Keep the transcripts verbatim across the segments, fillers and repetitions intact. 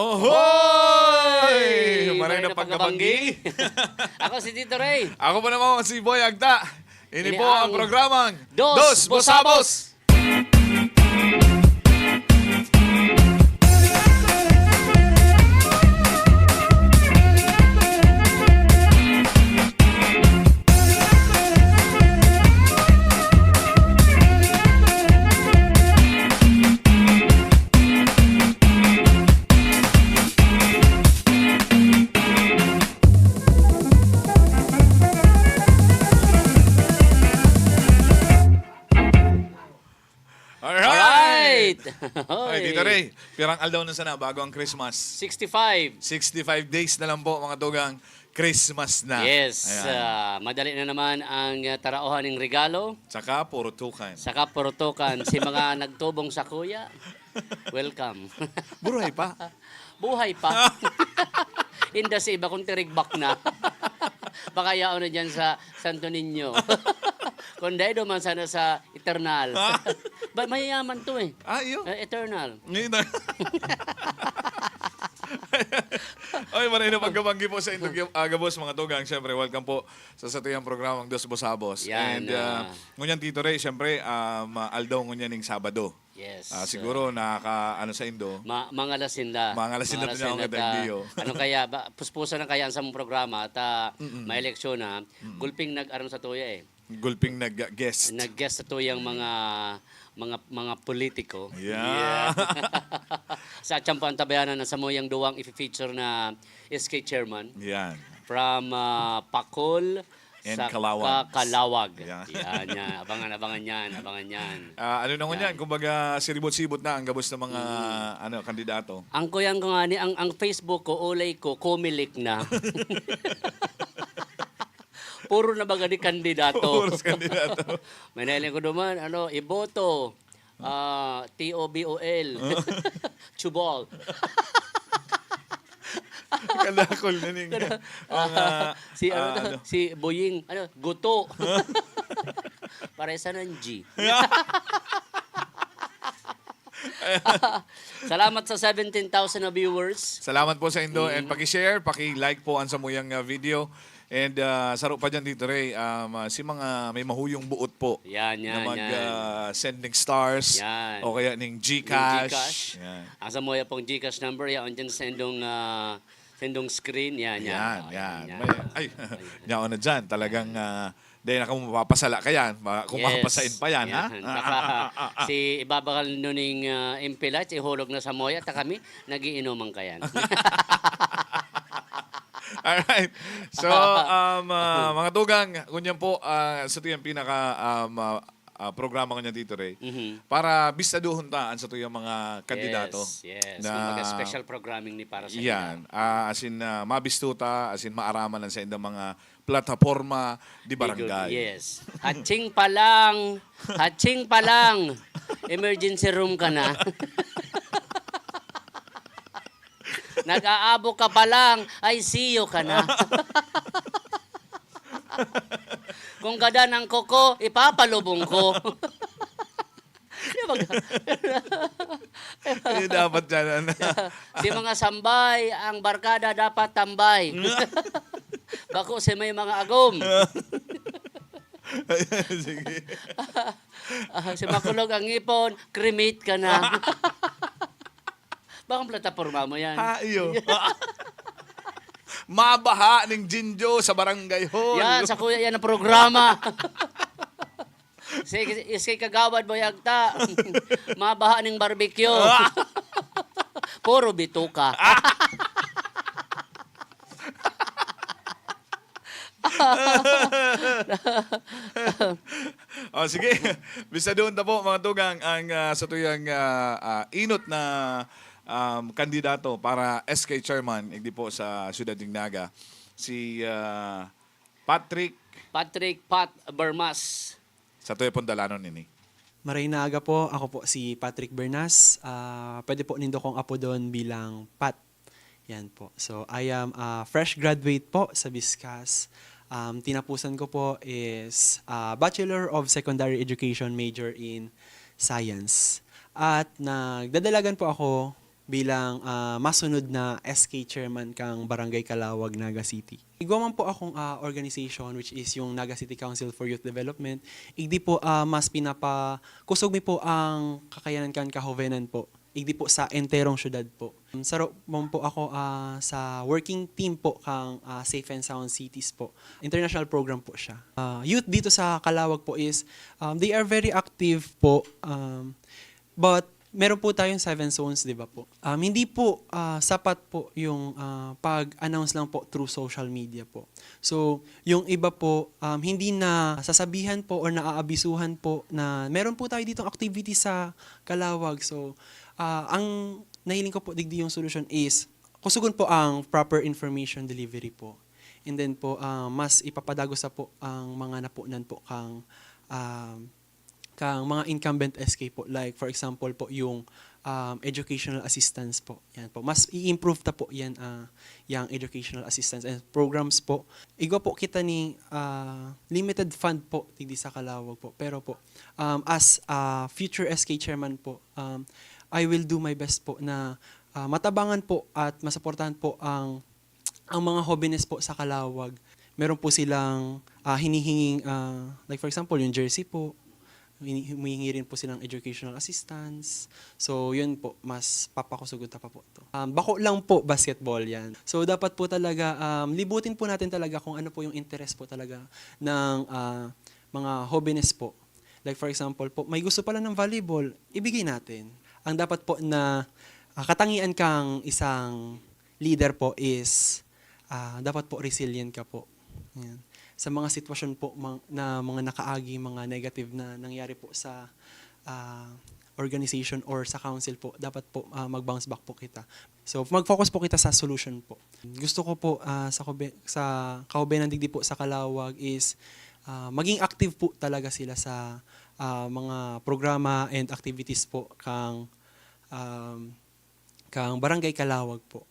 Ohoy! Maray na pagkabanggi. Ako si Tito Ray. Ako po naman si Boy Agta. Ini Ini po ang ang programang Dos Dos Busabos. Busabos. Alright! Alright! Ay, Hoy! Tito Ray, pirang aldaw na sana bago ang Christmas? Sixty-five. Sixty-five days na lang po, mga tugang, Christmas na. Yes, Ayan. ah, madali na naman ang, ah, taraohan ng regalo. Saka purutukan. Saka purutukan. Si mga nagtubong sakuya, welcome. Buray pa. Buhay pa. Inda sa iba kung tirigbak na. Baka yaon na dyan sa Santo Niño. Kung dai duman sana sa eternal. Ha? Ba, mayayaman to eh. Ah, iyo? Eh, eternal. Ngayon na. Oy, maray na pagkabanggi po sa indog, ah, gabos, mga tugang. Siyempre, welcome po sa satuyang programang Dos Busabos. Yan, And, ah, ah. ngunyan, Tito Ray, siyempre, um, aldaw ngunyan ning Sabado. Yes, Ah, ah. siguro nakaka-, ano sa indo? Ma-, mangalasin la. Mangalasin la Mangalasin niya ako la kita ta. hindi, oh. Ano kaya ba, puspusan na kaya ang samong programa at, ah, Mm-mm. may eleksyon na, Mm-mm. gulping nag-aram sa tuya eh. Gulping nag-guest. Nag-guest sa tuyang mga, mga, mga politiko. Yeah. Yeah. Sa Champo Antabayanan na samuyang duwang ifi-feature na S K chairman. Yan. From, ah, Pakol And sa Calawag. Ka-, Calawag. Yeah. Yan, yan. Abangan, abangan yan, abangan yan. Ah, ano na ngunyan? Yan. Kumbaga, siribot-sibot na ang gabos ng mga, Mm. ano, kandidato. Ang kuyan ko nga ni, ang, ang Facebook ko, ulay ko, Comelec na. Puro na baga ni kandidato. Puros kandidato. May nailing ko duman, ano, Iboto, ah, T O B O L. Chubol. Kadakol na ning Kada-, mga, si, ano ah, to, ano. si Boying, ano, Guto. Paresa ng G. Salamat sa seventeen thousand na viewers. Salamat po sa indo and Mm. paki-share, paki-like po ang samuyang, ah, video. And, ah, saro pa dyan, Tito Ray, um, ah, si mga may mahuyong buot po Yan, na yan, mag, yan. ah, send ning stars Yan. o kaya ning Ning GCash. GCash. Yan. Ang samuya pong GCash number, yaon dyan sa indong, ah, sa indong screen. Yan, yan. Yan, Oh, yan, yan. yan. May, ay, Ay. yaon na dyan. Talagang, ah, dahil na kamo mapapasala ka yan. Ma-, kung Yes. mapasain pa yan, ha? Yan. Baka si ibabakal nun ning, ah, M P Lights, ihulog na samuya, ta kami, nagiinuman ka yan. Alright. So, um, ah, mga tugang, ngunyan po, ah, sa tuyang pinaka, um, ah, ah, programa ngunyan, Tito Ray, Mhm. para bistaduhon ta ang sa tuyang mga kandidato Yes, yes. na Kumbaga, special programming ni para sa Yan. inyo. Ah, as in, ah, mabisto ta, as in, maaraman ang sa indang mga plataporma di Di good. barangay. Yes. Hatching pa lang, hatching pa lang, emergency room ka na. Nag-aabo ka pa lang, I C U ka na. Kung gadan ang kuko, ipapalubong ko. Di ba? Eh, dapat yan, ano? Si mga sambay, ang barkada dapat tambay. Bako si may mga agom. Ayan, sige. Ah, si makulog ang ngipon, cremate ka na. Bakang plataporma mo yan? Ha, iyo. Mabaha ning Jinjo sa barangay hall. Yan, sa kuya yan ang programa. Si, si Kagawad Boy Agta, mabaha ning barbecue. Ah. Puro bituka. Ah. Oh, sige. Bistaduhon ta po, mga tugang, ang, ah, sa tuyang, ah, ah, inot na, um, kandidato para S K chairman, igdi po sa Siyudad nin Naga, si, ah, Patrick Patrick Pat Bermas. Sa tuya pong dalanon ini. Maray na aga po. Ako po si Patrick Bernas. Ah, pwede po nindo kong apodon bilang Pat. Yan po. So, I am a fresh graduate po sa BISCAS. Um, tinapusan ko po is, ah, Bachelor of Secondary Education major in Science. At nagdadalagan po ako bilang, ah, masunod na S K chairman kan Barangay Calauag, Naga City. Igwa man po akong, ah, organization, which is yung Naga City Council for Youth Development. Igdi po, ah, mas pinapakusog mi po ang kakayanan kan kahobenan po. Igdi po sa enterong syudad po. Saro man po ako, ah, sa working team po kang, ah, Safe and Sound Cities po. International program po siya. Ah, youth dito sa Calauag po is, um, they are very active po, um, but meron po tayong seven zones, di ba po? Um, hindi po, ah, sapat po yung, ah, pag-announce lang po through social media po. So, yung iba po, um, hindi nasasabihan po or naaabisuhan po na meron po tayo ditong activity sa Calauag. So, ah, ang nahiling ko po digdi yung solusyon is kusugon po ang proper information delivery po. And then po, ah, mas ipapadagos na po ang mga napunan po kang, um, kang mga incumbent S K po. Like, for example po, yung, um, educational assistance po. Yan po. Mas i-improve ta po yan, ah, yang educational assistance and programs po. Igwa po kita ni, ah, limited fund po, digdi sa Calauag po. Pero po, um, as a future S K chairman po, um, I will do my best po na, ah, matabangan po at masuportahan po ang, ang mga hobenes po sa Calauag. Meron po silang, ah, hinihinging, ah, like for example, yung jersey po, hini-, humihingi rin po silang educational assistance. So, yun po, mas papakusugot pa po to. Um, bako lang po, basketball yan. So, dapat po talaga, um, libutin po natin talaga kung ano po yung interest po talaga ng, ah, mga hobenes po. Like for example po, may gusto pala ng volleyball, ibigay natin. Ang dapat po na, ah, katangian kang isang leader po is, ah, dapat po resilient ka po. Yan. Sa mga sitwasyon po mang-, na mga nakaagi, mga negative na nangyari po sa, ah, organization or sa council po, dapat po, ah, mag-bounce back po kita. So, mag-focus po kita sa solution po. Gusto ko po, ah, sa kahobe-, sa kahobenan digdi po sa Calauag is, ah, maging active po talaga sila sa, ah, mga programa and activities po kang, um, kang Barangay Calauag po.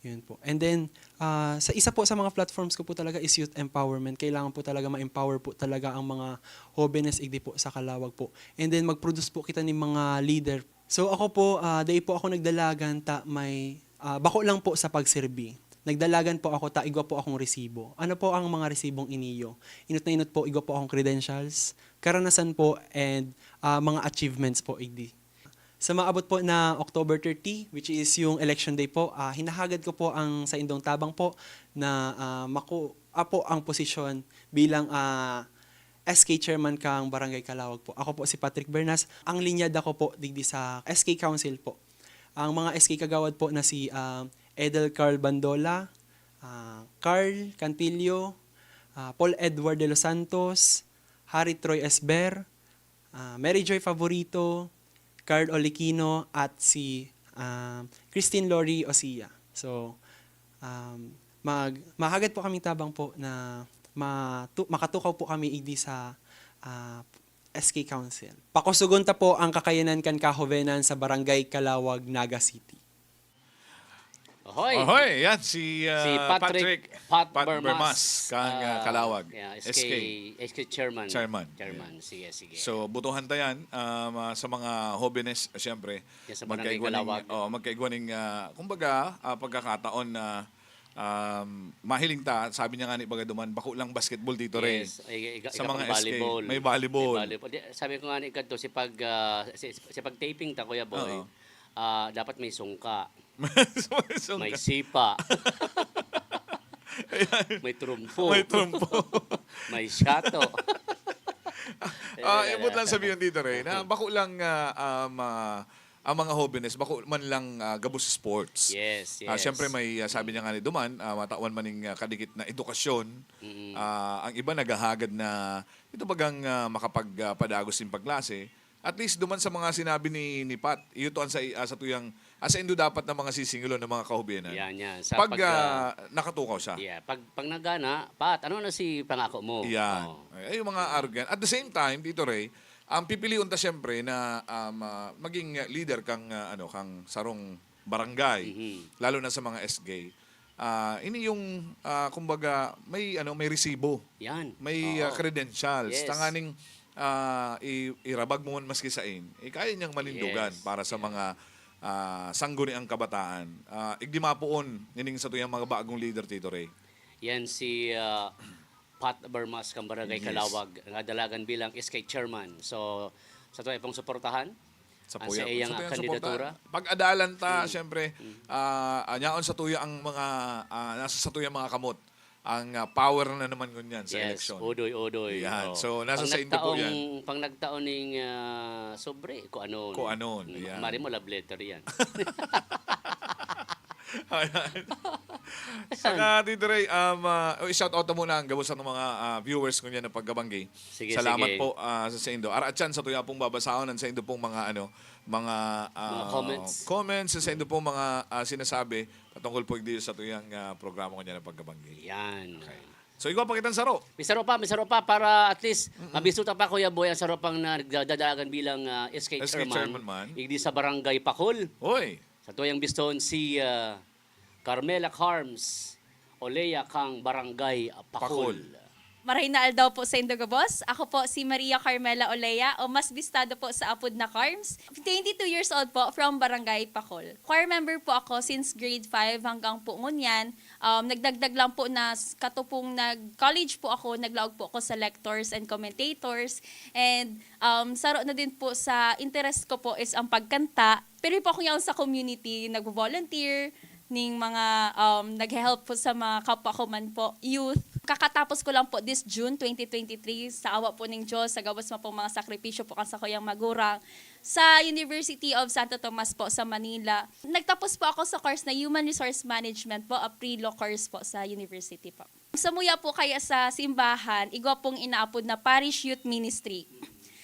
Yun po. And then, ah, sa isa po sa mga platforms ko po talaga is youth empowerment. Kailangan po talaga ma-empower po talaga ang mga hobenes igdi po sa Calauag po. And then, mag-produce po kita ng mga leader. So, ako po, ah, dai po ako nagdalagan ta may, ah, bako lang po sa pagserbi. Nagdalagan po ako ta igwa po akong resibo. Ano po ang mga resibong iniyo? Inot na inot po, igwa po akong credentials, karanasan po, and, ah, mga achievements po igdi. Sa maabot po na October thirty, which is yung election day po, ah, hinahagad ko po ang saindong tabang po na, ah, makua po ang posisyon bilang, ah, S K chairman kang Barangay Calauag po. Ako po si Patrick Bernas. Ang linyada ko po digdi sa S K Council po. Ang mga S K kagawad po na si, ah, Edel Carl Bandola, ah, Carl Cantillo, ah, Paul Edward de los Santos, Harry Troy Esber, ah, Mary Joy Favorito, Carl Olikino, at si, ah, Christine Lori Osia. So, um, mag-, mahagad po kaming tabang po na matu-, makatukaw po kami igdi sa, ah, S K Council. Pakusugon ta po ang kakayanan kan kahobenan sa Barangay Calauag, Naga City. Ohoy! Ohoy, yan si, ah, Si Patrick Patrick Pat Pat Bermas, Bermas, kang, ah, ah, Calauag. Yeah, S K, S K. S K chairman. Chairman. Chairman, Yeah. Sige, sige. So, butuhan ta yan, um, ah, sa mga hobenes, siyempre. Yan sa Barangay Magkaigwa ning, Calauag. Oh, magkaigwa ning, ah, kumbaga, ah, pagkakataon na, um, mahiling ta, sabi niya nga ni baga duman, bako lang basketball dito, Ray. Yes, ay, iga-, Sa iga mga pang S K, volleyball. May volleyball. May volleyball. Di, sabi ko nga ni kadto, si pag, ah, si, si pag-taping ta, Kuya Boy, Oo. ah, dapat may sungka. May sungka. May sipa. Ayan. May trumpo. May trumpo. May shato. Ah, Ayan, ibot lang ayan. sabihin dito, Ray, na bako lang, ah, um, ah, ang mga hobenes, bako man lang, ah, gabos sports. Yes, Ah, yes. siyempre, may, ah, sabi niya nga ni duman, ah, matawan man ning, ah, kadikit na edukasyon. Mm. Ah, ang iba naghahagad na ito bagang, ah, makapag, ah, padagos nin pagklase. At least, duman sa mga sinabi ni, ni Pat, iyo to ang sa, ah, sa tuyang, ah, saindo dapat na mga sisingilon ng mga kahubianan. Yan, yan. Sa Pag, pag, ah, ah, nakatukaw siya. Yeah, pag, pag nagana, Pat, ano na si pangako mo? Yan. Oo. Ay, ay, yung mga arrogant. At the same time, Tito Ray, ang pipilion ta siyempre na, um, ah, maging leader kang, ah, ano, kang sarong barangay, Mhm. lalo na sa mga S K. Ah, ini yung, ah, kumbaga, may, ano, may resibo. Yan. May, ah, Oo. credentials. Yes. Tanganing, ah, i-, irabag mo man maski sain, eh, kaya niyang manindugan Yes. para sa Yeah. mga, ah, Sangguniang Kabataan. Ah, igdi mapoon ining satuyang mga bagong leader, Tito Ray. Yan si ah, Pat Bermas kan Barangay Yes. Calawag, nga dalagan bilang S K chairman. So, satuya pong suportahan Sa ang puya, sa iyang sa tuyang kandidatura. Suporta. Pag-adalan ta, siyempre, ah, anyaon sa tuya ang mga, ah, nasa sa tuyang mga kamot. Ang ah, power na naman ngunyan sa Yes, eleksyon. Odoy, Odoy. Yan. Oh. So, nasa Pang sa indo po nagtaong, yan. Pang nagtaon ning ah, sobre, kung ano. Kung ano, Mm, yan. Mari mo love letter yan. Ayan. Saka, Tito Ray, um, uh, shout out muna ang gabos ng mga ah, viewers ko niya na pagkabanggi. Sige, Salamat sige. po ah, sa, sa indo. Ara, atyan, sa tuya pong babasahon ang sa indo pong mga, ano, mga, ah, Mga comments. comments, sa indo pong mga ah, sinasabi patungkol po digdi sa tuyang ah, programa ko niya na pagkabanggi. Yan. So, igwa pa kitang saro. May saro pa, may saro pa para at least mabisuta pa, Kuya Boy, ang saro pang na nagdadalagan bilang ah, S K, S K chairman. chairman man. Igdi sa Barangay Pakol. Oy, Sa tuyang biston si ah, Carmela Carms Olea kang Barangay Pakol. Pakol. Maray na aldaw po sa indo gabos. Ako po si Maria Carmela Olea o mas bistado po sa apod na Carms. Twenty-two years old po, from Barangay Pakol. Choir member po ako since grade five hanggang po ngunyan. Um, nagdagdag lang po na s- katupong nag-college po ako, naglaog po ako sa lectors and commentators. And um, saro na din po sa interest ko po is ang pagkanta. Pero po akong yaon sa community, nagvo-volunteer, ning mga um, naghe-help po sa mga kapwa ko man po, youth. Kakatapos ko lang po this June twenty twenty-three, sa awa po ning Diyos, sa gabos man pong mga sakripisyo po kan sakuyang magurang, sa University of Santo Tomas po sa Manila. Nagtapos po ako sa course na Human Resource Management po, a pre-law course po sa university po. Samuya po kaya sa simbahan, igwa pong inaapod na Parish Youth Ministry.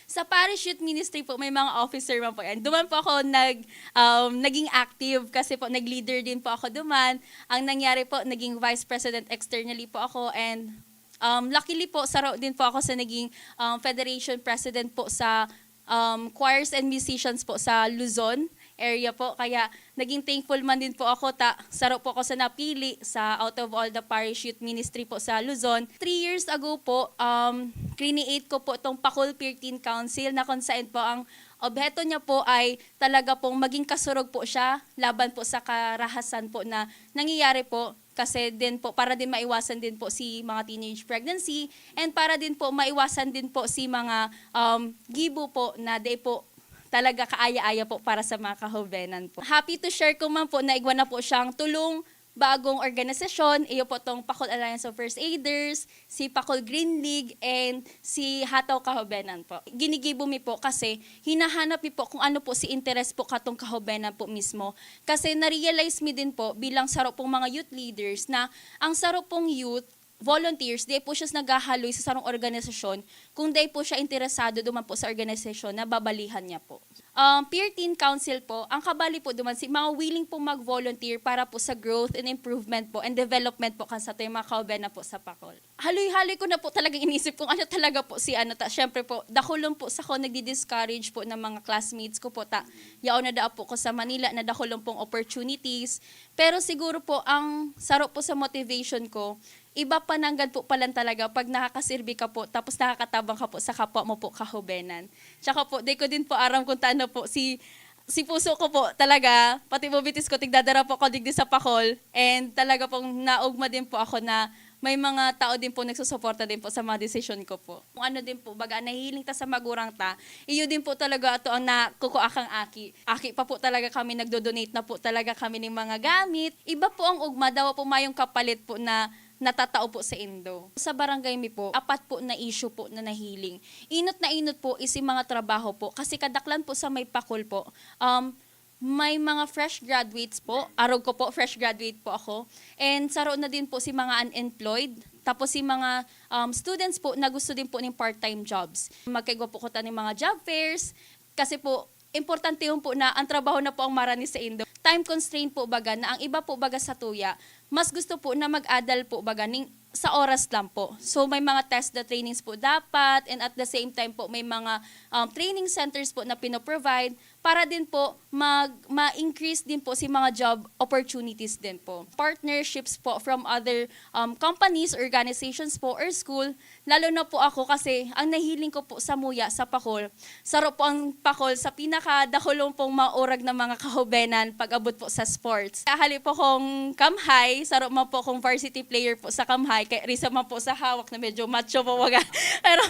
Sa Parish Youth Ministry po, may mga officer man po yan. Duman po ako nag, um, naging active kasi po nag-leader din po ako duman. Ang nangyari po, naging vice president externally po ako and um, luckily po, saro din po ako sa naging um, federation president po sa um, choirs and musicians po sa Luzon area po. Kaya naging thankful man din po ako ta saro po ako sa napili sa out of all the parish youth ministry po sa Luzon. Three years ago po, um, create ko po tong Pakol Peer Teen Council na kung saan po ang obheto niya po ay talaga pong maging kasurog po siya laban po sa karahasan po na nangyayari po kasi din po para din maiwasan din po si mga teenage pregnancy and para din po maiwasan din po si mga um, gibo po na di po talaga kaaya-aya po para sa mga kahobenan po. Happy to share ko man po na igwa na po siyang tulong bagong organisasyon, iyo po tong Pakol Alliance of First Aiders, si Pakol Green League, and si Hataw Kahobenan po. Ginigibo mi po kasi hinahanap mi po kung ano po si interes po katong kahobenan po mismo. Kasi na-realize mi din po bilang saro pong mga youth leaders na ang saro pong youth volunteers, di po siya naghahaloy sa sarong organisasyon kung di po siya interesado duman po sa organisasyon na babalihan niya po. Um, Peer Teen Council po, ang kabali po duman si mga willing po mag-volunteer para po sa growth and improvement po and development po kan sa mga kauban na po sa Pakol. Haloy-haloy ko na po talagang inisip kung ano talaga po si ano ta. Siyempre po, dakulon po sa ko nagdi-discourage po ng mga classmates ko po ta. Yaon na daa po ko sa Manila na dakulon pong opportunities. Pero siguro po, ang saro po sa motivation ko, iba pa nanggad po palan talaga pag nakakasirbi ka po, tapos nakakatabang ka po sa kapwa mo po kahubenan. Tsaka po, di ko din po aram kung taano po si, si puso ko po talaga, pati po bitis ko, tigdadara po ako digdi sa Pakol. And talaga pong naugma din po ako na may mga tao din po nagsusuporta din po sa mga desisyon ko po. Kung ano din po, baga nahihiling ta sa magurang ta, iyo din po talaga ato ang nakukua kang aki. Aki pa po talaga kami, nagdo-donate na po talaga kami ng mga gamit. Iba po ang ugma, dawa po mayong kapalit po na natatao po sa indo. Sa barangay mi po, apat po na issue po na nahiling. Inot na inot po is yung mga trabaho po. Kasi kadaklan po sa may Pakol po, um, may mga fresh graduates po. Arog ko po, fresh graduate po ako. And saro na din po si mga unemployed. Tapos si mga um, students po na gusto din po ng part-time jobs. Magkaigwa po ko ta ng mga job fairs. Kasi po, importante yun po na ang trabaho na po ang marani sa indo. Time constraint po baga na ang iba po baga sa tuya, mas gusto po na mag-adal po baga ning sa oras lang po. So may mga test the trainings po dapat, and at the same time po may mga um, training centers po na pinoprovide. para din po mag ma-increase din po si mga job opportunities din po. Partnerships po from other, um, companies, organizations po, or school, lalo na po ako kasi ang nahiling ko po samuya sa Pacol, saro po ang Pacol sa pinakadakulong pong maurag na mga kahubenan pag-abot po sa sports. Hali po kong Kamhay, saro man po akong varsity player po sa Kamhay, kaya risa man po sa hawak na medyo macho po baga. Pero,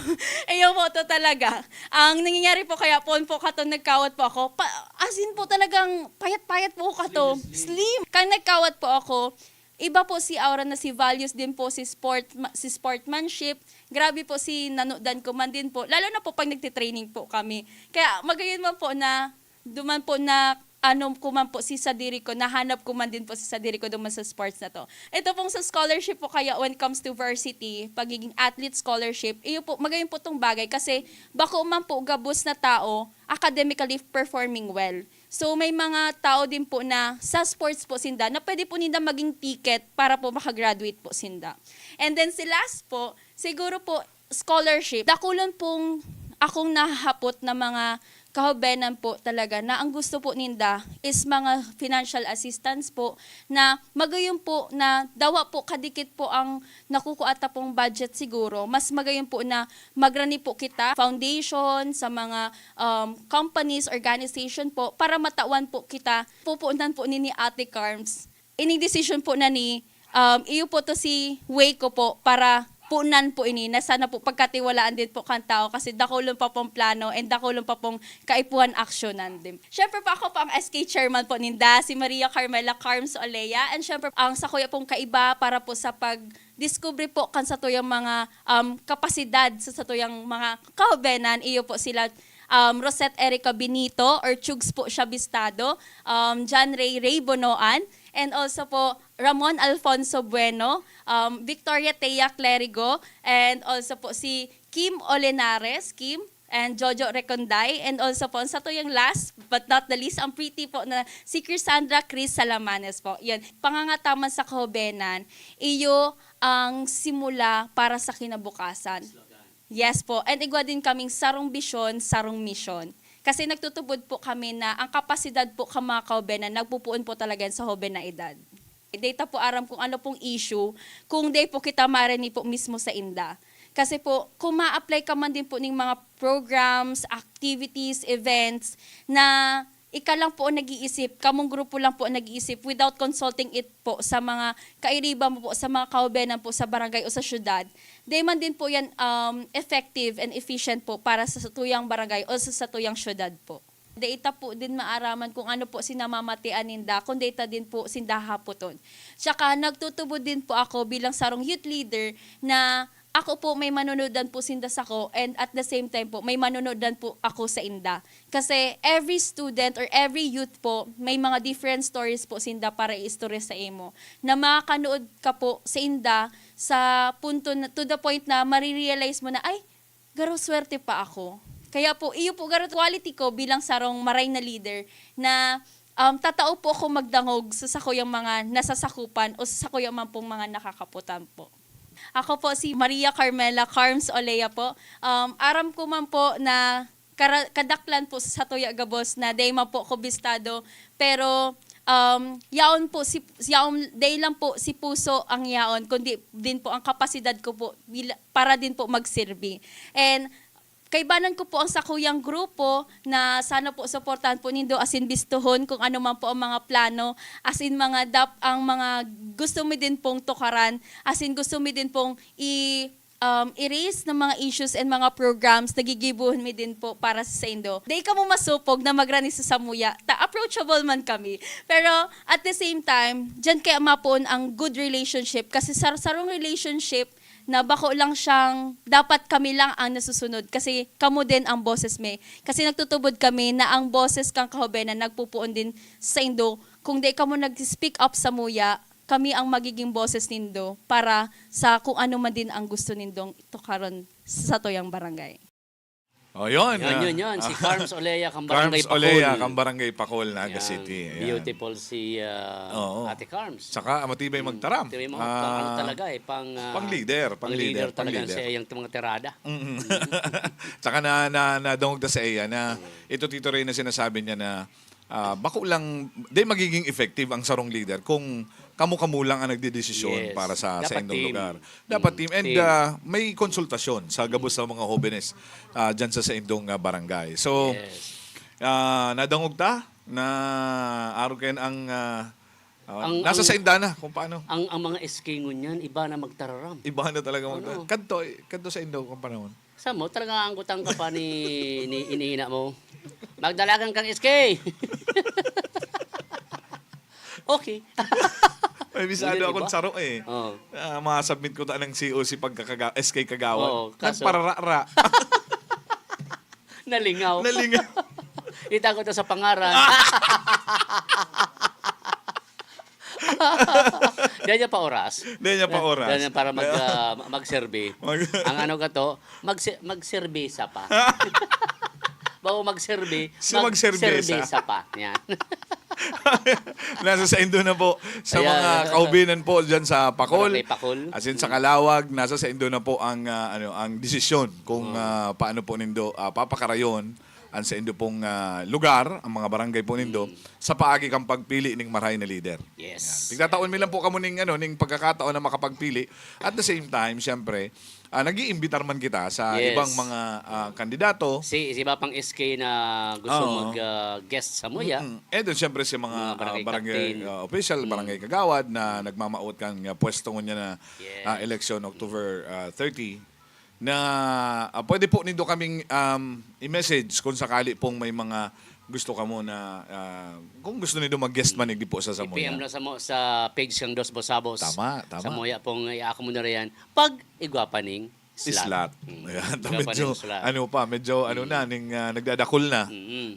ayun po, to talaga. Ang nangyayari po kaya po, po kato nagkawat po ako, pa, as in po talagang payat-payat po ako kato. Slim. Kan nagkawat po ako, iba po si aura na si values din po, si sport, ma- si sportsmanship. Grabe po si nanodan ko man din po. Lalo na po pag nagtitraining po kami. Kaya magayon man po na duman po na ano ko man po si sadiri ko, nahanap ko man din po si sadiri ko duman sa sports na to. Ito pong sa scholarship po kaya when it comes to varsity, pagiging athlete scholarship, iyo po, magayon po tong bagay kasi bako man po gabos na tao, academically performing well. So, may mga tao din po na sa sports po sinda na pwede po ninda maging ticket para po makagraduate po sinda. And then si last po, siguro po, scholarship. Dakulon pong akong nahahapot na mga kahubenan po talaga na ang gusto po ninda is mga financial assistance po na magayon po na dawa po kadikit po ang nakukuha ta pong budget siguro. Mas magayon po na magrani po kita foundation sa mga, um, companies, organization po para matawan po kita. Pupunan po ni, ni Ate Carms. Ining decision po na ni, um, iyo po to si way ko po para punan po ini na sana po pagkatiwalaan din po kan tao kasi dakulon pa pong plano and dakulon pa pong kaipuhan aksyonan din. Siyempre po, ako po ang S K chairman po ninda, si Maria Carmela Carms Olea, and siyempre ang sakuya pong kaiba para po sa pag-discovery po kan satuyang mga, um, kapasidad sa satuyang mga kahubenan, iyo po sila, um, Rosette Erica Benito or Chugs po siya bistado, um, John Ray Ray Bonoan, and also po Ramon Alfonso Bueno, um, Victoria Tea Clerigo, and also po si Kim Olenares, Kim, and Jojo Reconday, and also po ang satuyang last but not the least, ang pretty po na si Crisandra Chris Salamanes po. Yun, pangangataman sa kahubenan, iyo ang simula para sa kinabukasan. Yes po. And igwa din kaming sarong bisyon, sarong misyon. Kasi nagtutubod po kami na ang kapasidad po kan mga kaubenan nagpupuon po talaga yan sa hoben na edad. Di ta po aram kung ano pong issue, kung di po kita marini po mismo sa inda. Kasi po, kung ma-apply ka man din po ning mga programs, activities, events na ika lang po ang nag-iisip, kamong grupo lang po ang nag-iisip without consulting it po sa mga kairiba mo po, sa mga kaubenan po sa barangay o sa syudad, di man din po yan, um, effective and efficient po para sa satuyang barangay o sa satuyang syudad po. Di ta po din maaraman kung ano po sinamamatian ninda, kung di ta din po sinda hapoton. Tsaka nagtutubod din po ako bilang sarong youth leader na ako po may manunudan po sinda sako, and at the same time po, may manunudan po ako sa inda. Kasi every student or every youth po, may mga different stories po sinda para iistorya sa imo. Na makakanood ka po sa inda sa punto na, to the point na marirealize mo na, "Ay, garo swerte pa ako." Kaya po, iyo po garo quality ko bilang sarong maray na leader na, um, tatao po ako magdangog sa sakuyang mga nasasakupan o sa sakuyang man pong mga nakakaputan po. Ako po si Maria Carmela Carms Olea po. Um, aram ko man po na kara-, kadaklan po sa satuya gabos na dai man po ako bistado, pero, um, yaon po si, yaon, dai lang po si puso ang yaon, kundi din po ang kapasidad ko po bila-, para din po magserbi. And kaibanan ko po ang sakuyang grupo na sana po suportahan po nindo, asin bistohon kung ano man po ang mga plano, asin mga dap-, ang mga gusto mi din pong tukaran, asin gusto mi din pong i-, um, i-raise ng mga issues and mga programs na gigibohon mi din po para sa saindo. Di kamo masupog na magrani sa samuya, ta approachable man kami. Pero at the same time, diyan kaya mapoon ang good relationship kasi sar-, sarong relationship na bako lang siyang dapat kami lang ang nasusunod kasi kamo din ang boses mi. Kasi nagtutubod kami na ang boses kang kahubenan nagpupuon din saindo. Kung di kamo nag-speak up samuya, kami ang magiging boses nindo para sa kung ano man din ang gusto nindong tukaron sa satuyang barangay. Oh, yun, Yun, ah. yun, yun. Si Carms Olea, kang Barangay Carms Olea, Pacol. kang Barangay Pacol, Naga Yan. City. Ayan. Beautiful si, ah, Oo. Ate Carms. Tsaka matibay Mm. magtaram. Matibay mag-, Ah, ano talaga eh, pang, ah, pang leader, pang pang leader, leader pang talaga leader. sa iyang mga tirada. Mm. Tsaka na, na, nadungog na sa iya na Mm. ito, Tito Ray, na sinasabi niya na, ah, bako lang, di magiging effective ang sarong leader kung kamo-kamo lang ang nagdedesisyon Yes. para sa, sa Dapat indong team. lugar. Dapat Mm. team. And, Team. ah, may konsultasyon sa gabos Mm. sa mga hobenes, ah, dyan sa, sa indong, ah, barangay. So, Yes. ah, nadangog ta na arog kayan ang, ah, ah, Ang, nasa ang, sa inda na kung paano. ang, ang mga S K ngunyan, iba na magtararam. Iba na talaga magta-, Ano? kadto, kadto sa indo kung panahon. Sa mo, talagang aanggotan ka pa ni, ni inihina mo. Magdalagan kang S K. Okay. May bisado Yun, di akong ba? saro eh. Oo. Ah, masubmit ko ta ng C O C pagkakaga-, S K Kagawad. Oo, kaso Nagpararara. Nalingaw. Nalingaw. Itago to sa pangaran. Diyan niya pa oras. Diyan niya pa oras. Diyan niya para mag, ah, mag-serve. Mag- Ang ano ka to, magse-, magserbesa pa. Bago magserve, Si magserbesa. magserbesa pa. Yan. Nasa sa indo na po, sa Ayan. mga kaubinan po dyan sa Pacol. Barangay Pacol. As in, sa Mm. Calawag, nasa sa indo na po ang, ah, ano, ang desisyon kung, Mm. ah, paano po nindo, ah, papakarayon ang sa indo pong, ah, lugar, ang mga barangay po nindo, Mm. sa paagi kang pagpili ning marahay na lider. Yes. Yan. Pigtataon mi lang po kamo ning, ano, ning pagkakataon na makapagpili. At the same time, siyempre, ah, nag-iimbitar man kita sa Yes. ibang mga, ah, kandidato. Si, si iba pang S K na gusto Oo. mag, ah, guest sa Muya. Mm-mm. Eh, doon siyempre si mga, Mga barangay ah, barangay, captain. ah, official, Mm. barangay kagawad na nagmamawot kan, ah, pwesto ngunyan na, Yes. ah, eleksyon, October, ah, thirty, na, ah, pwede po nindo kaming, um, i-message kung sakali pong may mga gusto kamo na, ah, kung gusto nindo mag-guest man, hindi po sa I P M Samuya. lang sa mo, sa page kang Dos Busabos. Tama, tama. Samuya pong iaako mo na riyan. Pag igwa pa ning slot. Slot. Mm. Ayan, Igwa pa medyo, ning slot. ano pa, medyo, ano Mm. na, ning, ah, nagdadakol na. Mm.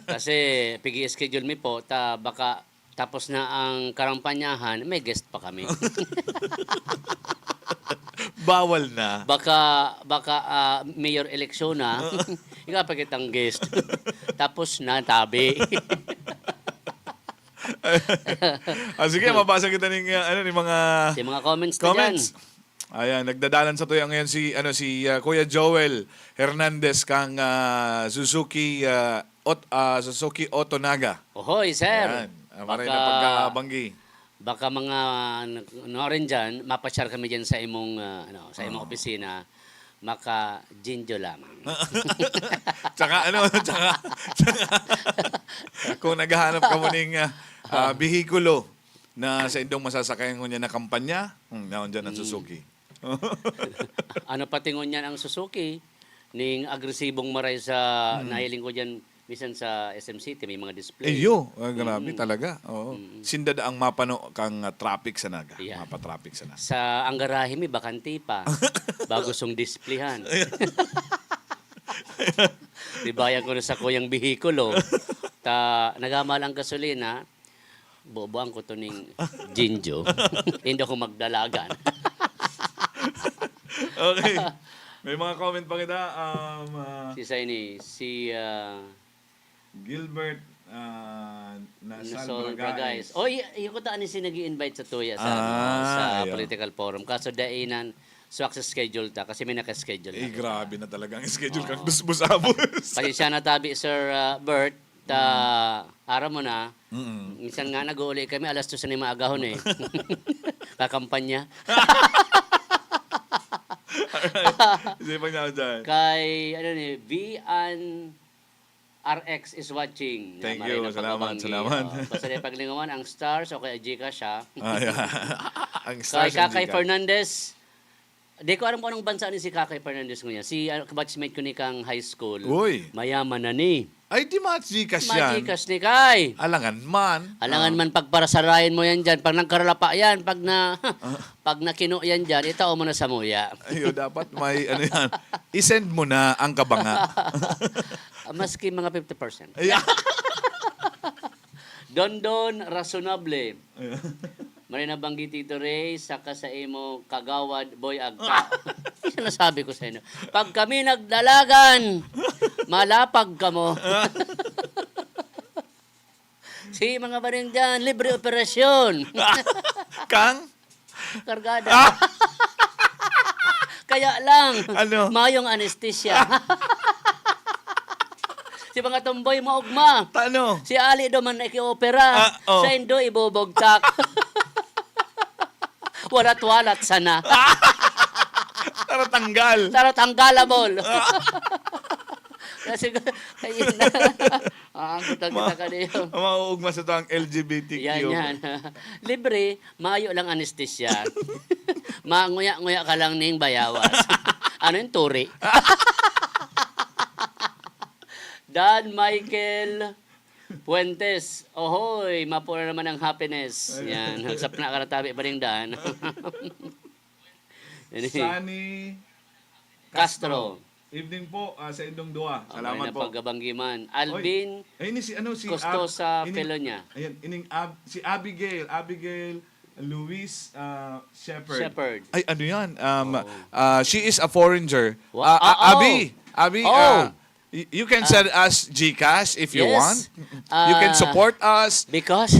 Kasi, pigi-schedule mi po, ta baka tapos na ang karampanyahan, may guest pa kami. Bawal na. Baka, baka, ah, mayor eleksyon na. Ikaw pa kitang guest. Tapos na, tabi. Ah, sige, Mm. mabasa kita ning, ah, ano, ning mga Si mga comments na comments. dyan. Ayan, nagdadalan sa tuya ngayon si, ano, si, ah, Kuya Joel Hernandez kang, ah, Suzuki, ah, Ot-, ah, Suzuki Auto Naga. Ohoy, sir. Ayan. Ah, maray na Baka, pagkabanggi. baka mga n-, ano rin dyan, mapasyar kami dyan sa imong, ah, ano, sa imong Oo. opisina. Maka-Jinjo lamang. Tsaka ano, tsaka, tsaka, kung naghahanap ka mo ning, ah, ah, Oh. bihikulo na sa indong masasakayan ngunyan na kampanya, hmm, naon dyan ang Mm. Suzuki. Ano pati ngunyan ang Suzuki, ning agresibong maray sa Hmm. nahiling ko dyan, minsan sa S M City, may mga display. Eh, yo, ah, grabe Mm. talaga. Oo. Mm. Sinda daang mapano kang, ah, traffic sa Naga. Yeah. Mapa-traffic sa Naga. Sa ang garahe mi, bakante pa. Bago song displayhan. Di ba, yan ko na sa kuyang bihikulo. Ta, nagamahal ang gasolina, bubuan ko to ning Jinjo. Hindi ako magdalagan. Okay. May mga comment pa kita. Um, ah, Si Saini, si, ah, Gilbert, ah, Nasal Nasal Bragais. Bragais. Oh, y-, yung ko ta ani si nag-i-invite sa tuya sa, ano, Ah, sa ayan. political forum. Kaso dainan, swak sa schedule ta kasi may naka-schedule na Eh, kita. grabe na talaga ang schedule Oo. kang Dos Busabos. Pasensya na tabi, Sir, ah, Bert. Ta, Mm. aram mo na, Mm. minsan nga nag-uuli kami alas dos na yung maagahon eh. Kakampanya. Alright. Sige, pag naon dyan. Kay, ano ni, Vian R X is watching. Thank Maray you. na Salamat, pagkabanggi. salamat. Oh, basta na paglingawan ang Stars o kaya Gcash, ha? Ah, yeah. Ang Kay Stars and Kakay Gcash. Fernandez, di ko alam kung anong bansa ni si Kakay Fernandez ngayon. Si, ah, kabatchmate ko ni kang high school. Uy. Mayaman na ni. Ay, di ma-Gcash Ma-Gcash yan. ni Kay. Alangan man. Alangan Ah. man pagparasarayan mo yan dyan. Pag nagkaralapa yan, pag na, Ah. pag nakino yan dyan, itao mo na sa muya. Ayo, dapat may, ano yan, i-send mo na ang kabanga. Ah, maski mga fifty percent. Ayan. Dondon Razonable. Ayan. Maray nabanggit, Tito Ray, saka sa imo kagawad, Boy Agka. Sinasabi ko sa inyo, pag kami nagdalagan, malapag kamo. Si mga baring dyan, libre operasyon. Kang? Kargada. Kaya lang, Ano? mayong anesthesia. Si mga tomboy maugma. Tano? Si Ali do man nakiopera. Ah, oh. Sa indo ibubugtak. Walat-walat sana. Tara tanggal. Tara tanggalabol. Kasi, ayun na. Ah, ang kita ka niyo. Mauugma sa to ang L G B T Q. Yan, yan. Libre, mayo lang anesthesia. Manguya-nguya ka lang ning bayawas. Ano yung turi? Dan Michael Fuentes. Ohoy, mapura naman ang happiness. Yan, hagsap na karatabi pa rin dan. Ini, Sunny Castro. Evening po ah, sa indong dua. Abay Salamat na po. Pagabanggiman. Alvin Ay, ini si ano si Costosa Ab- ini- Pelonia. Ayan, ining Ab- si Abigail, Abigail Louise ah, Shepherd. Shepherd. Ay, ano yan? Um, Oo. ah, she is a foreigner. Wa- Ah, ah, ah, oh. Abi, Abi, Oh. ah, y- you can send us GCash if you Yes. want. You can Ah, support us. Because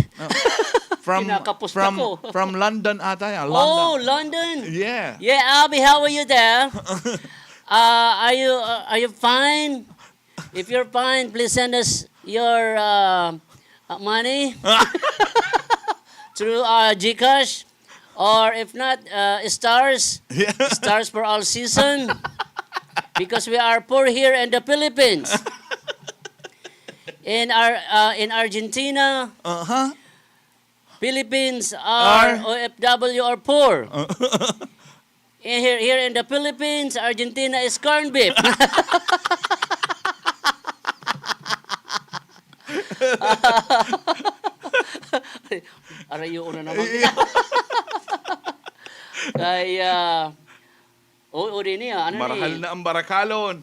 From Kinakapusta from ko. From London ata yan. Oh, London. London. Yeah. Yeah, Abby, how are you there? Uh, are you uh, are you fine? If you're fine, please send us your uh, uh, money through uh, GCash, or if not, uh, stars. Yeah. Stars for all season. Because we are poor here in the Philippines. In our uh, in Argentina, Uh-huh. Philippines are Are? O F W are poor. Eh, here, here in the Philippines, Argentina is corned beef. Aray, yun na naman kita. Kaya, oo, oo, din niya. Ano Marahal ni? Na ang barakalon.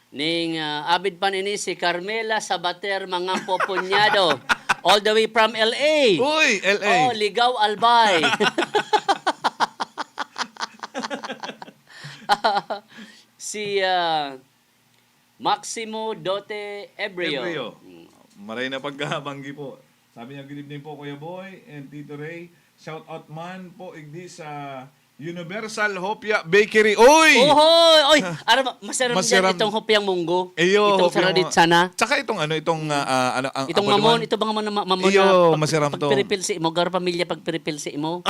Ning ah, abid pa nini si Carmela Sabater, mga popunyado. All the way from L A. Uy, L A. Oh, Ligaw, Albay. Si ah, Maximo Dote Ebrio. Ebrio. Mm. Maray na pagkabanggi po. Sabi niya, "Good evening po, Kuya Boy and Tito Ray. Shout out man po igdi sa Universal Hopia Bakery." Uy! Ohoy! Oy! Aram, masiram, Masiram. Dyan itong hopyang munggo. Iyo, Itong hopyang saradit mga- sana. Tsaka itong ano, itong ah, ah, ano, ang Itong abalwan. Mamon, ito bang mga ma- Mamon Iyo, na pag, masiram to. Pagpiripilsi mo, gar pamilya pagpiripilsi mo.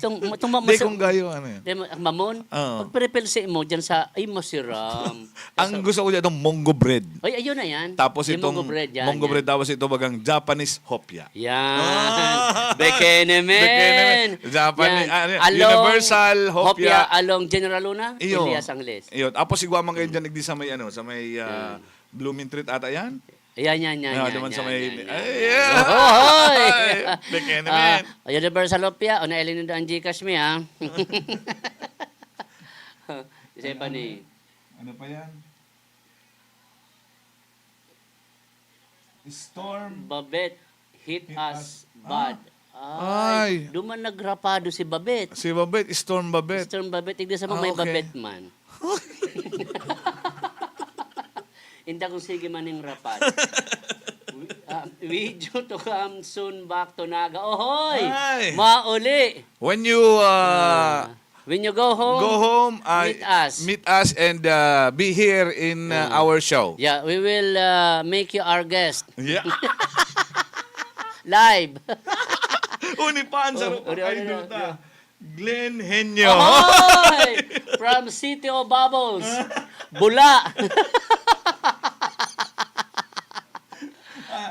Itong, itong ma- Hindi, masi- kung gayo, ano yan. Di, ma- Mamon, Oo. pagpiripilsi mo dyan sa, ay, masiram. Ang gusto ko dyan, itong munggo bread. Ay, ayun na yan. Tapos Yung itong munggo bread, yan, munggo yan. bread, tapos ito bagang Japanese hopya. Yan. Ah. Bekenemen. Bekenemen. Japanese, Yan. ah, ano yan? Along Universal hopya. Along General Luna, Iyo. Elias Angles. Iyo, tapos igwa man kayo dyan, igdi sa may, ano, sa may ah, Blooming Treat ata yan? Ayan, yan, yan, Ah, yan, duman sa yan, may- yan, yan. Ay, yeah. Ohoy! Ay, Bekenemen. Ah, Universal Hopia, o nailin nito ang Gcash mi, ha? Isa pa ni. Ano pa yan? Storm. Babet, hit, Hit us, us. bad. Ay. Ay, duman nagrapado si Babet. Si Babet, Storm Babet. Mister Babet, igdi sa Ah, may okay. Babet man. Inda kung sige man yung rapad. Wi- ah, video to come soon back to Naga. Ohoy! Ay! Mauli! When you uh, Ah, when you go home, go home, uh, meet us. meet us and uh, be here in uh, Ah. our show. Yeah, we will uh, make you our guest. Yeah. Live! Unipan sa Oh, rupang uri, uri, idol uri, ta. uri. Glenn Henyo. Ohoy! From City of Bubbles. Bula.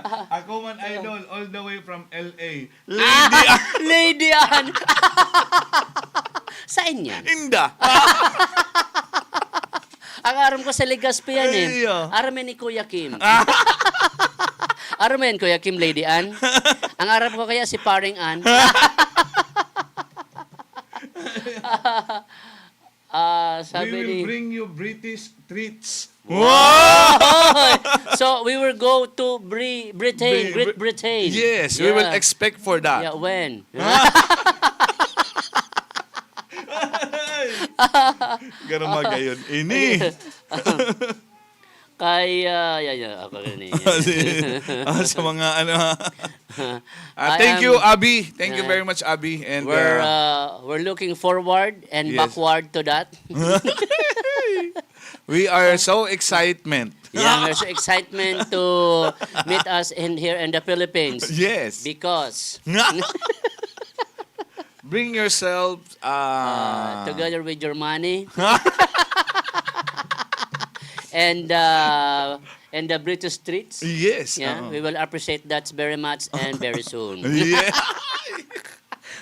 Ah, ako man idol all the way from L A. Ah, Lady Ann. Saan yan? Inda. Ang aram ko sa Legazpi yan eh. Ay, ah. Aram yan ni Kuya Kim. Aram mo yan, Kuya Kim, Lady Ann? Ang aram ko kaya si Paring Ann. Ah, We sabi will ni... bring you British treats. Wow! So, we will go to Bri- Britain, Bri- Great Britain. Yes, we will Yeah. expect for that. Yeah, when? Garma gayon. Ini. Kay, ah, yan, yan. Ako rin eh. Ah, si- ah, sa mga ano ha. Ah, I thank am- you, Abi. Thank you Yeah. very much, Abi. And We're, uh, uh, we're looking forward and Yes. backward to that. We are so excitement. Yeah, there's excitement to meet us in here in the Philippines. Yes. Because Bring yourself uh, uh, together with your money and uh, and the British streets. Yes. Yeah, oo. We will appreciate that very much and very soon. Yeah.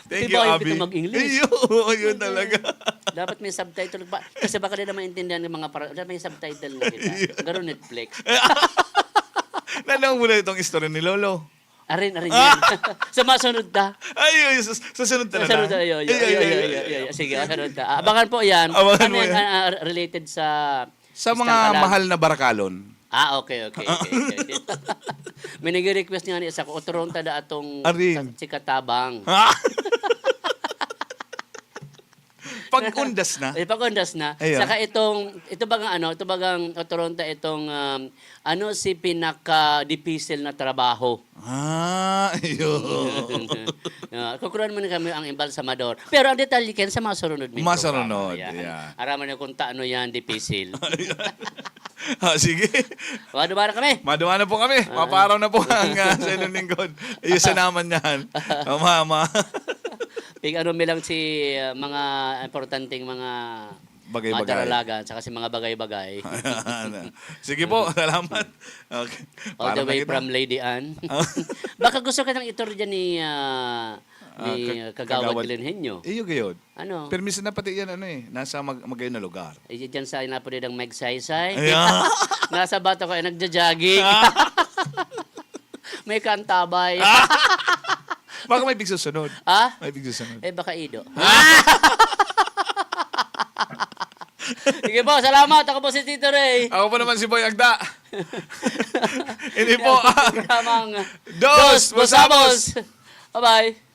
Thank Di you, ba, Abi. kita mag-English? Yun, yun talaga. Dapat may subtitle pa. Kasi baka di na maintindihan ng mga para. Dapat may subtitle na kita. Garo Netflix. Nanong mo na itong istorya ni Lolo? Arin, arin yan. Sa masunod ta. Ay, yun, sa, sa sunod na Sa sunod lang. ta, ayo, ayo, Ay, ayo, ay, ayo, ay, ayo, ay. ayo. Sige, sa sunod ta. Ah, abangan po yan. Abangan Ano mo yan? yan. Ah, ah, related sa... Sa Basta mga ka lang. Mahal na Barakalon. Ah, okay, okay, okay. okay. May nag-request nga ni isa ko, otoron ta da atong Arin. sa- sikatabang. Pag-undas na. Eh, pag-undas na. Ayun. Saka itong, ito ba nga ano, ito ba nga otoron ta itong, um, ano si pinaka-dipisil na trabaho? Ah, ayun. Ah, kukuruan mo na kami ang embalsamador. Pero ang detalye kayo sa masurunod may Masurunod, programa. Yan. Yeah. Araman na kung taano yan, dipisil. Ah, sige. Wala na kami. Maduwa na po kami. Mapaaraw na po ang uh, sa inyong lingkod. Ayusin naman yan. Mama. Pig ano mi lang si uh, mga importanteng mga Bagay-bagay. Madaralagan, saka si mga bagay-bagay. Sige po, salamat. Okay. All the Parang way nakita. From Lady Anne. Ah. Baka gusto ka ng iturya ni, ah, Ah, ni ka- Kagawad Kagawad. Glenn Henyo. Iyo gayod. Ano? Permiso na pati yan, ano eh, nasa mag magayon na lugar. Eh, dyan sa inapo nilang magsaysay. Ayan. Nasa bata ko ay nagja-jogging. May kantabay. Baka may bigsusunod. Ah? May bigsusunod. Eh, baka ido. Sige po, salamat. Ako po si Tito Ray. Ako po naman si Boy Agda. Ini po ang Programang Dos Busabos. Bye-bye.